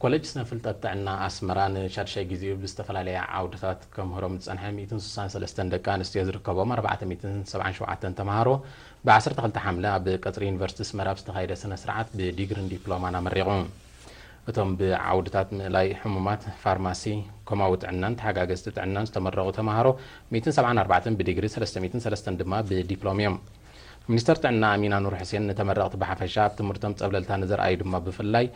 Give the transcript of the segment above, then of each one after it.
ኮሌጅ ስነ ፍልጠት ጥዕና ኣስመራ ንሻድሻይ ግዜኡ ብዝተፈላለየ ዓውድታት ከምህሮም ዝጸንሐ ሚእትን ስሳን ሰለስተን ደቂ ኣንስትዮ ዝርከቦም ኣርባዕተ ሚእትን ሰብዓን ሸውዓተን ተምሃሮ ብ12 ሓምለ ኣብ ቀጽሪ ዩኒቨርሲቲ ኣስመራ ብዝተኻየደ ስነ ስርዓት ብዲግሪን ዲፕሎማን ኣመሪቑ። እቶም ብዓውድታት ምእላይ ሕሙማት፣ ፋርማሲ፣ ኮማዊ ጥዕናን ተሓጋገዝቲ ጥዕናን ዝተመረቑ ተምሃሮ ሚእትን ሰብዓን ኣርባዕተን ብዲግሪ፣ ሰለስተ ሚእትን ሰለስተን ድማ ብዲፕሎም እዮም። ሚኒስተር ጥዕና ኣሚና ኑር ሕሴን ንተመረቕቲ ብሓፈሻ ኣብ ትምህርቶም ጸብለልታ ንዘርኣዩ ድማ ብፍላይ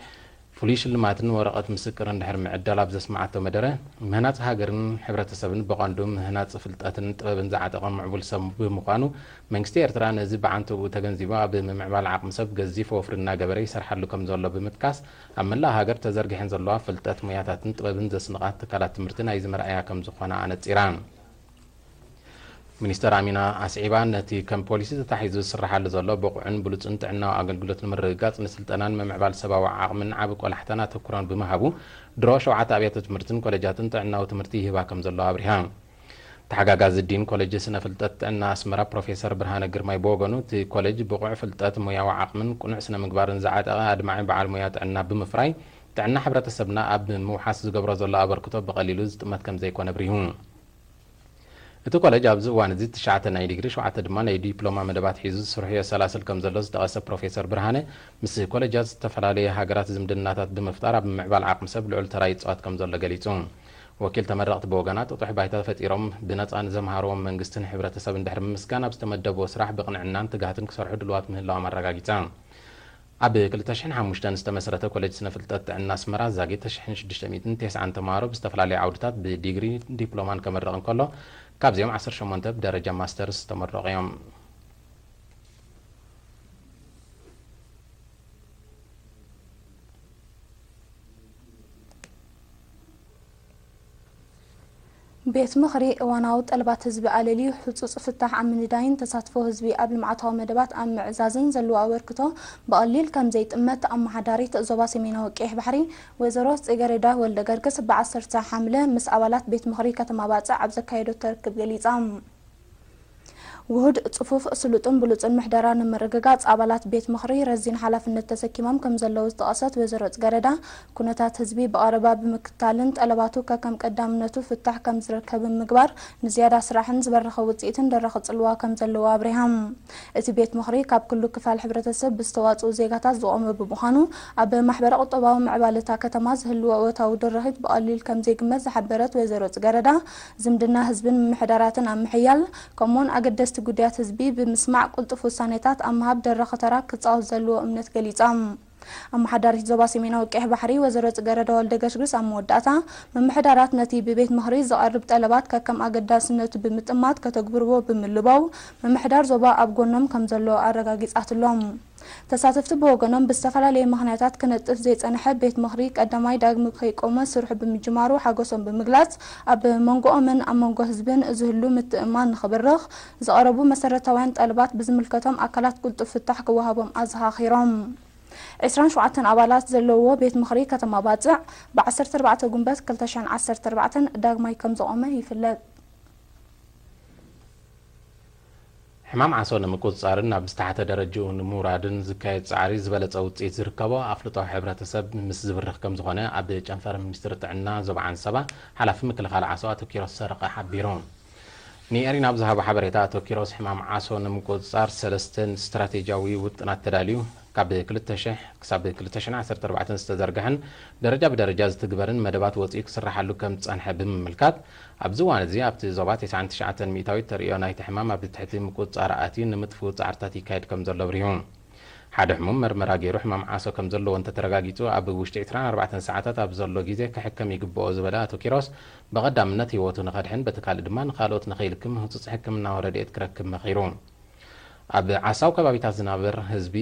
ፍሉይ ሽልማትን ወረቐት ምስክርን ድሕሪ ምዕዳል ኣብ ዘስምዓቶ መደረ፣ ምህናጽ ሃገርን ሕብረተሰብን ብቐንዱ ምህናጽ ፍልጠትን ጥበብን ዝዓጠቐ ምዕቡል ሰብ ብምዃኑ መንግስቲ ኤርትራ ነዚ ብዓንተብኡ ተገንዚቡ ኣብ ምምዕባል ዓቕሚ ሰብ ገዚፍ ወፍሪ እናገበረ ይሰርሓሉ ከም ዘሎ ብምጥቃስ፣ ኣብ መላእ ሃገር ተዘርጊሐን ዘለዋ ፍልጠት፣ ሞያታትን ጥበብን ዘስንቓ ትካላት ትምህርቲ ናይዚ መርኣያ ከም ዝኾና ኣነጺራ። ሚኒስተር ኣሚና ኣስዒባ፣ ነቲ ከም ፖሊሲ ተታሒዙ ዝስርሓሉ ዘሎ ብቑዕን ብሉጽን ጥዕናዊ ኣገልግሎት ንምርግጋጽ ንስልጠናን ምምዕባል ሰብኣዊ ዓቕምን ዓቢ ቆላሕታን ኣተኩሮን ብምሃቡ፣ ድሮ ሸውዓተ ኣብያተ ትምህርትን ኮሌጃትን ጥዕናዊ ትምህርቲ ይህባ ከም ዘሎ ኣብሪሃ። ተሓጋጋዚ ዲን ኮሌጅ ስነ ፍልጠት ጥዕና ኣስመራ ፕሮፌሰር ብርሃነ ግርማይ ብወገኑ፣ እቲ ኮሌጅ ብቑዕ ፍልጠት፣ ሞያዊ ዓቕምን ቅኑዕ ስነ ምግባርን ዝዓጠቐ ኣድማዒ በዓል ሞያ ጥዕና ብምፍራይ፣ ጥዕና ሕብረተሰብና ኣብ ምውሓስ ዝገብሮ ዘሎ ኣበርክቶ ብቐሊሉ ዝጥመት ከም ዘይኮነ ኣብሪሁ። እቲ ኮሌጅ ኣብዚ እዋን እዚ ትሽዓተ ናይ ዲግሪ፣ ሸውዓተ ድማ ናይ ዲፕሎማ መደባት ሒዙ ስርሑ የሰላስል ከም ዘሎ ዝጠቐሰ ፕሮፌሰር ብርሃነ፣ ምስ ኮሌጃት ዝተፈላለየ ሃገራት ዝምድናታት ብምፍጣር ኣብ ምምዕባል ዓቕሚ ሰብ ልዑል ተራ ይጻወት ከም ዘሎ ገሊጹ። ወኪል ተመረቕቲ ብወገና፣ ጥጡሕ ባይታ ፈጢሮም ብነጻ ንዘምሃርዎም መንግስትን ሕብረተሰብን ድሕሪ ምምስጋን፣ ኣብ ዝተመደብዎ ስራሕ ብቕንዕናን ትግሃትን ክሰርሑ ድልዋት ምህላዎም ኣረጋጊጻ። ኣብ ክልተ ሽሕን ሓሙሽተን ዝተመስረተ ኮሌጅ ስነ ፍልጠት ጥዕና ኣስመራ ዛጊት ሽሕን ሽዱሽተ ሚእትን ተስዓን ተምሃሮ ብዝተፈላለዩ ዓውድታት ብዲግሪ ዲፕሎማን ከመርቕ እንከሎ፣ ካብዚኦም ዓሰርተ ሸሞንተ ብደረጃ ማስተርስ ዝተመረቑ እዮም። ቤት ምኽሪ እዋናዊ ጠለባት ህዝቢ ኣለልዩ ህጹጽ ፍታሕ ኣብ ምንዳይን ተሳትፎ ህዝቢ ኣብ ልምዓታዊ መደባት ኣብ ምዕዛዝን ዘለዎ ኣበርክቶ ብቐሊል ከም ዘይጥመት ኣመሓዳሪት ዞባ ሰሜናዊ ቀይሕ ባሕሪ ወይዘሮ ጽጌረዳ ወልደገርግስ ብ10 ሓምለ ምስ ኣባላት ቤት ምኽሪ ከተማ ባጽዕ ኣብ ዘካየደቶ ርክብ ገሊጻ። ውሁድ፣ ጽፉፍ፣ ስሉጥን ብሉጽን ምሕደራ ንምርግጋጽ ኣባላት ቤት ምኽሪ ረዚን ሓላፍነት ተሰኪሞም ከም ዘለዉ ዝጠቐሰት ወይዘሮ ጽገረዳ፣ ኩነታት ህዝቢ ብቐረባ ብምክታልን ጠለባቱ ከከም ቀዳምነቱ ፍታሕ ከም ዝረከብ ምግባር ንዝያዳ ስራሕን ዝበረኸ ውጽኢትን ደረኽ ጽልዋ ከም ዘለዎ ኣብሪሃ። እቲ ቤት ምኽሪ ካብ ኩሉ ክፋል ሕብረተሰብ ብዝተዋጽኡ ዜጋታት ዝቖመ ብምዃኑ፣ ኣብ ማሕበረ ቁጠባዊ ምዕባለታ ከተማ ዝህልዎ እወታዊ ድርኺት ብቐሊል ከም ዘይግመት ዝሓበረት ወይዘሮ ጽገረዳ፣ ዝምድና ህዝብን ምምሕዳራትን ኣብ ምሕያል፣ ከምኡውን ኣገደስቲ ጉዳያት ህዝቢ ብምስማዕ ቅልጡፍ ውሳኔታት ኣብ ምሃብ ደረኽ ተራ ክጻወት ዘለዎ እምነት ገሊጻ። ኣመሓዳሪት ዞባ ሰሜናዊ ቀይሕ ባሕሪ ወይዘሮ ጽገረዳ ወልደገሽግስ ኣብ መወዳእታ፣ ምምሕዳራት ነቲ ብቤት ምኽሪ ዝቐርብ ጠለባት ከከም ኣገዳስነቱ ብምጥማት ከተግብርዎ ብምልባው፣ ምምሕዳር ዞባ ኣብ ጎኖም ከም ዘሎ ኣረጋጊጻትሎም። ተሳተፍቲ ብወገኖም ብዝተፈላለየ ምኽንያታት ክነጥፍ ዘይጸንሐ ቤት ምኽሪ ቀዳማይ ዳግሚ ከይቆመ ስርሑ ብምጅማሩ ሓጎሶም ብምግላጽ፣ ኣብ መንጎኦምን ኣብ መንጎ ህዝብን ዝህሉ ምትእምማን ንኽብርኽ፣ ዝቐረቡ መሰረታውያን ጠለባት ብዝምልከቶም ኣካላት ቅልጡፍ ፍታሕ ክወሃቦም ኣዘኻኺሮም። ዕስራን ሸውዓተን ኣባላት ዘለውዎ ቤት ምኽሪ ከተማ ባጽዕ ብ ዓሰርተ ኣርባዕተ ጉንበት ክልተ ሽሕን ዓሰርተ ኣርባዕተን ዳግማይ ከም ዝቖመ ይፍለጥ። ሕማም ዓሶ ንምቁጽጻርን ናብ ዝተሓተ ደረጃኡ ንምውራድን ዝካየድ ጻዕሪ ዝበለጸ ውጽኢት ዝርከቦ ኣፍልጦ ሕብረተሰብ ምስ ዝብርኽ ከም ዝኾነ ኣብ ጨንፈር ሚኒስትሪ ጥዕና ዞባ ዓንሰባ ሓላፊ ምክልኻል ዓሶ ኣቶ ኪሮስ ሰረቐ ሓቢሩ። ንኤሪና ኣብ ዝሃቦ ሓበሬታ ኣቶ ኪሮስ፣ ሕማም ዓሶ ንምቁጽጻር ሰለስተ ስትራቴጂያዊ ውጥናት ተዳልዩ፣ ካብ ክልተ ሽሕ ክሳብ ክልተ ሽሕን ዓሰርተ ኣርባዕተን ዝተዘርግሐን ደረጃ ብደረጃ ዝትግበርን መደባት ወጺኡ ክስራሓሉ ከም ዝጸንሐ ብምምልካት፣ ኣብዚ እዋን እዚ ኣብቲ ዞባ ተስዓን ትሽዓተን ሚእታዊት ተርእዮ ናይቲ ሕማም ኣብ ትሕቲ ምቁጽጻር ኣትዩ ንምጥፍኡ ጻዕርታት ይካየድ ከም ዘሎ ኣብሪሁ። ሓደ ሕሙም መርመራ ገይሩ ሕማም ዓሶ ከም ዘለዎ እንተተረጋጊጹ፣ ኣብ ውሽጢ ዕስራን ኣርባዕተን ሰዓታት ኣብ ዘሎ ግዜ ክሕከም ይግብኦ ዝበለ ኣቶ ኪሮስ፣ ብቐዳምነት ህይወቱ ንኸድሕን፣ በቲ ካልእ ድማ ንኻልኦት ንኸይልክም ህጹጽ ሕክምናዊ ረድኤት ክረክብ መኺሩ። ኣብ ዓሳው ከባቢታት ዝነብር ህዝቢ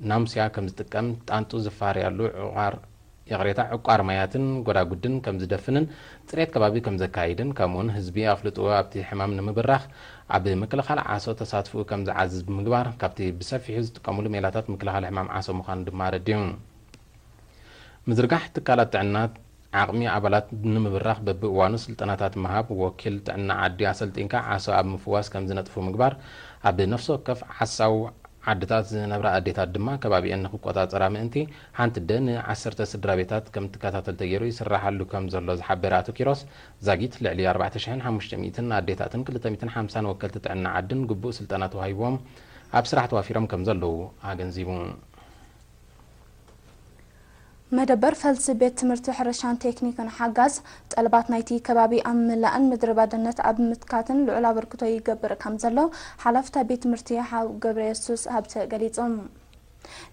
ናሙስያ ከም ዝጥቀም፣ ጣንጡ ዝፋርያሉ ዕቋር፣ ይቕሬታ፣ ዕቋር ማያትን ጎዳጉድን ከም ዝደፍንን ጽሬት ከባቢ ከም ዘካይድን፣ ከምኡውን ህዝቢ ኣፍልጥኡ ኣብቲ ሕማም ንምብራኽ ኣብ ምክልኻል ዓሶ ተሳትፍኡ ከም ዝዓዝዝ ብምግባር፣ ካብቲ ብሰፊሑ ዝጥቀሙሉ ሜላታት ምክልኻል ሕማም ዓሶ ምዃኑ ድማ ኣረዲኡ። ምዝርጋሕ ትካላት ጥዕና ዓቕሚ ኣባላት ንምብራኽ በብእዋኑ ስልጠናታት ምሃብ፣ ወኪል ጥዕና ዓዲ ኣሰልጢንካ ዓሶ ኣብ ምፍዋስ ከም ዝነጥፉ ምግባር፣ ኣብ ነፍሲ ወከፍ ዓሳው ዓድታት ዝነብራ ኣዴታት ድማ ከባቢኤን ንክቆጻጸራ ምእንቲ ሓንቲ ኣደ ንዓሰርተ ስድራ ቤታት ከም ትከታተል ተገይሩ ይስራሓሉ ከም ዘሎ ዝሓበረ ኣቶ ኪሮስ፣ ዛጊት ልዕሊ ኣርባዕተ ሽሕን ሓሙሽተ ሚእትን ኣዴታትን ክልተ ሚእትን ሓምሳን ወከልቲ ጥዕና ዓድን ግቡእ ስልጠና ተዋሂብዎም ኣብ ስራሕ ተዋፊሮም ከም ዘለዉ ኣገንዚቡ። መደበር ፈልሲ ቤት ትምህርቲ ሕርሻን ቴክኒክን ሓጋዝ ጠለባት ናይቲ ከባቢ ኣብ ምላእን ምድሪ ባድነት ኣብ ምትካትን ልዑል ኣበርክቶ ይገብር ከም ዘሎ ሓላፍታ ቤት ትምህርቲ ሓው ገብረየሱስ ሃብተ ገሊጹ።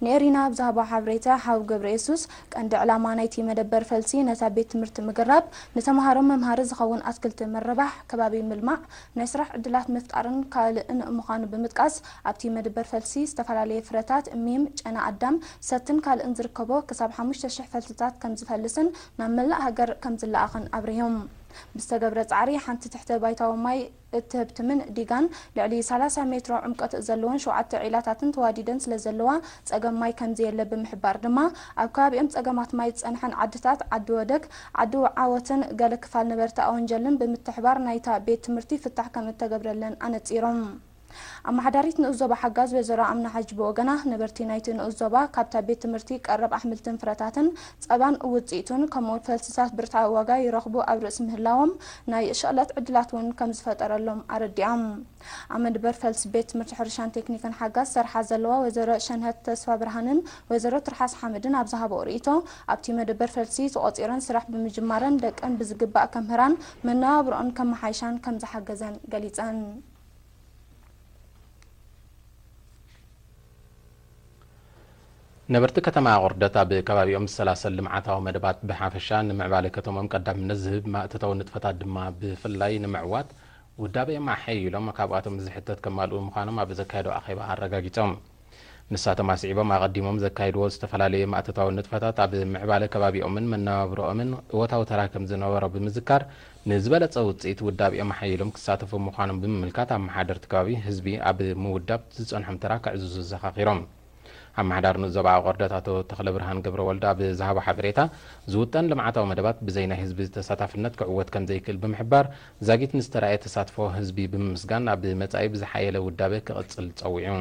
ንኤሪና ኣብ ዝሃቦ ሓበሬታ ሓው ገብረየሱስ ቀንዲ ዕላማ ናይቲ መደበር ፈልሲ ነታ ቤት ትምህርቲ ምግራብ፣ ንተምሃሮ መምሃሪ ዝኸውን ኣትክልቲ ምርባሕ፣ ከባቢ ምልማዕ፣ ናይ ስራሕ ዕድላት ምፍጣርን ካልእን ምዃኑ ብምጥቃስ ኣብቲ መደበር ፈልሲ ዝተፈላለየ ፍረታት፣ ሚም፣ ጨና ኣዳም፣ ሰትን ካልእን ዝርከቦ ክሳብ ሓሙሽተ ሽሕ ፈልስታት ከምዝፈልስን ናብ መላእ ሃገር ከምዝለኣኽን ኣብሪሆም። ብዝተገብረ ጻዕሪ ሓንቲ ትሕተ ባይታዊ ማይ እትህብ ትምን ዲጋን ልዕሊ ሰላሳ ሜትሮ ዕምቆት ዘለዎን ሸውዓተ ዒላታትን ተዋዲደን ስለዘለዋ ጸገም ማይ ከምዘየለ ብምሕባር ድማ ኣብ ከባቢኦም ጸገማት ማይ ዝጸንሐን ዓድታት ዓዲ ወደግ፣ ዓዲ ዓወትን ገለ ክፋል ነበርቲ ኣወንጀልን ብምትሕባር ናይታ ቤት ትምህርቲ ፍታሕ ከምእተገብረለን ኣነጺሮም። ኣመሓዳሪት ንኡስ ዞባ ሓጋዝ ወይዘሮ ኣምና ሓጂ ብወገና ነበርቲ ናይቲ ንኡስ ዞባ ካብታ ቤት ትምህርቲ ቀረብ ኣሕምልትን ፍረታትን ጸባን ውጽኢቱን ከምኡውን ፈልስታት ብርትዓዊ ዋጋ ይረኽቡ ኣብ ርእሲ ምህላዎም ናይ ሸቕለት ዕድላት እውን ከምዝፈጠረሎም ኣረዲኦም። ኣብ መድበር ፈልሲ ቤት ትምህርቲ ሕርሻን ቴክኒክን ሓጋዝ ዝሰርሓ ዘለዋ ወይዘሮ ሸንሀት ተስፋብርሃንን ወይዘሮ ትርሓስ ሓመድን ኣብ ዝሃብኦ ርእይቶ ኣብቲ መደበር ፈልሲ ተቖጺረን ስራሕ ብምጅማረን ደቀን ብዝግባእ ከምህራን መነባብርኦን ከመሓይሻን ከምዝሓገዘን ገሊጸን። ነበርቲ ከተማ ኣቑርደት ኣብ ከባቢኦም ዝሰላሰል ልምዓታዊ መደባት ብሓፈሻ ንምዕባለ ከተሞም ቀዳምነት ዝህብ ማእተታዊ ንጥፈታት ድማ ብፍላይ ንምዕዋት ውዳበ የማሓይሎም ካብኣቶም ዝሕተት ከማልኡ ምዃኖም ኣብ ዘካየዶ ኣኼባ ኣረጋጊጾም። ንሳቶም ኣስዒቦም ኣቐዲሞም ዘካየድዎ ዝተፈላለየ ማእተታዊ ንጥፈታት ኣብ ምዕባለ ከባቢኦምን መነባብሮኦምን እወታዊ ተራ ከም ዝነበሮ ብምዝካር ንዝበለጸ ውፅኢት ውዳበኦም ኣሓይሎም ክሳተፉ ምዃኖም ብምምልካት ኣመሓደርቲ ከባቢ ህዝቢ ኣብ ምውዳብ ዝጸንሖም ተራ ከዕዝዙ ዘኻኺሮም። ኣመሓዳሪ ንኡስ ዞባ ኣቆርደት ኣቶ ተኽለብርሃን ገብረወልድ ኣብ ዝሃቦ ሓበሬታ ዝውጠን ልምዓታዊ መደባት ብዘይ ናይ ህዝቢ ተሳታፍነት ክዕወት ከምዘይክእል ብምሕባር ዛጊት ንዝተራእየ ተሳትፎ ህዝቢ ብምምስጋን ኣብ መጻኢ ብዝሓየለ ውዳበ ክቕጽል ጸዊዑ።